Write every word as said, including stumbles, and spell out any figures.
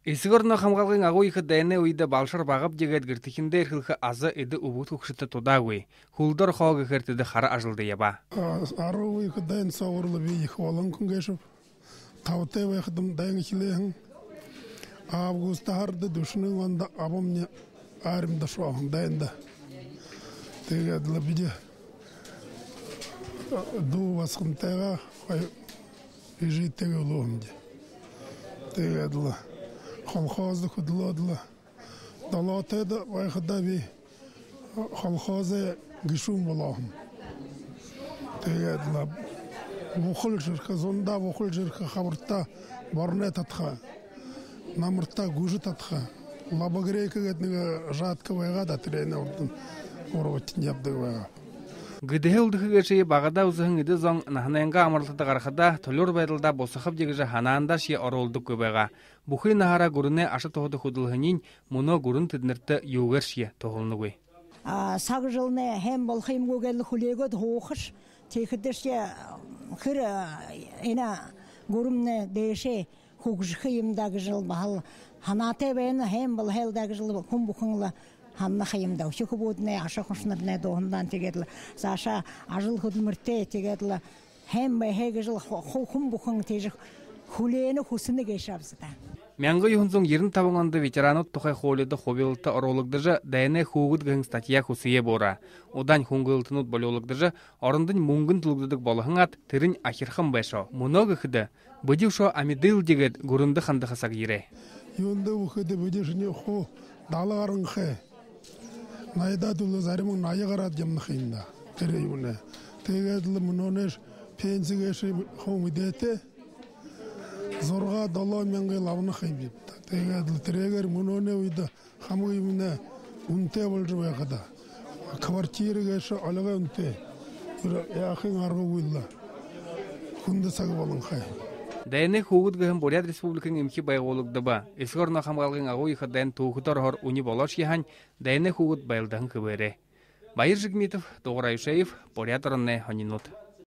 Эсэгэ ороноо хамгаалгын Агуу Ехэ дайнай үедэ балшар багабди гээд гэртэхиндээ эрхэлхэ аза эдэ үбгэд хүгшэдтэ тудаагүй. Хүлдөө орохо гэхээр тэдэ хара ажалда ябаа. Агуу Ехэ дайн соогуур лэ би ехэ болоһон хүн гээшэб. Табатай байхадам дайн эхилээ һэн. Август һарада дүшэн ондо абамни армида ошоо һэн, дайнда. Тиигээд лэ бидэ дүү басагантайгаа, хоёр эжытэйгээ үлөө һэмди. Тиигээд лэ колхоздо хүдэлөөд лэ, долоотойдо байхадаа би колхозой гэшүүн болоо һэм. Тиигээд лэ бухал шэрхэ, зундаа бухал шэрхэ, хабартаа борной татаха, намартаа гүжэ татаха. Лобогрейка гээд нэгэ жатка байгаа даа, тэрээнэй урдань урбатан ябадаг байгаа. Гэдэһээ үлдэхэ гээшые багадаа үзэһэн эдэ зон наһанайнгаа амаралтада гарахадаа, тулюур байдалдаа бусахабди гэжэ һанаандаашье оруулдаггүй байгаа. Бүхы наһаараа гүрэнэй аша туһада хүдэлһэниинь мүнөө гүрэн тэдэнэртэ юугээршье туһалнагүй. Саг жэлнай һайн болохо юм гү гээд лэ хүлеэгээд һуухаш. Тиихэдээшье хэр энэ гүрэмнай дээшээ хүгжэхэ юм даа гэжэл баһал һанаатай байна, һайн болохол даа гэжэл хүн бүхэн лэ һанаха юм даа. Үхи хүбүүднай, аша хүгшэнэрнай дууһандаа, тиигээд лэ саашаа ажал хүдэлмэритэй, тиигээд лэ һайн байха гэжэл ху-, ху-, хүн бүхэн тиижэ хүлеэнэ, хүсэнэ гээшэ аабза даа. Мянга юһэн зуун ерэн табан ондо ветеранууд тухай хуулида хубилалта оруулагдажа, дайнай хүүгэд гэһэн статья хүсэеэ буураа. Удаань хүнгэлэлтэнүүд болюулагдажа, орондонь мүнгэн түлэгдэдэг болоһон аад, тэрэнь ахирхан байшоо. Мүнөө гэхэдэ, бидэ үшөө амиды лэ гээд гүрэндэ хандаха саг ерээ. Юундэ гэхэдэ, бидэ шэнэ хуу далан гаранхай. Наядаа түлөө заримань наяа гараад ябанаха юм даа. Тэрэ юумэнэй. Тиигээд лэ мүнөөнэйшье пенси гээшэ хуу мэдээтэй. Зургаа-долоо мянга лэ абанаха юм даа. Тиигээд лэ тэрээгээр мүнөөнэй үедэ хамаг юумэнэй үнэтэй болжо байха даа. Квартира гээшэ олигой үнэтэй. Тэрэ яахын аргагүй лэ. Хүндэ саг болонхой. Дайнай хүүгэд гэһэн Буряад Республикын эмхи байгуулагдаба. Эсэгэ ороноо хамгаалгын Агуу Ехэ дайн түүхэдэ орохоор үни болоошье һаань, дайнай хүүгэд байлдаһан хэбээрээ. Баяр Жигмитов, Дугар Аюшеев, Буряад ороной һонинууд.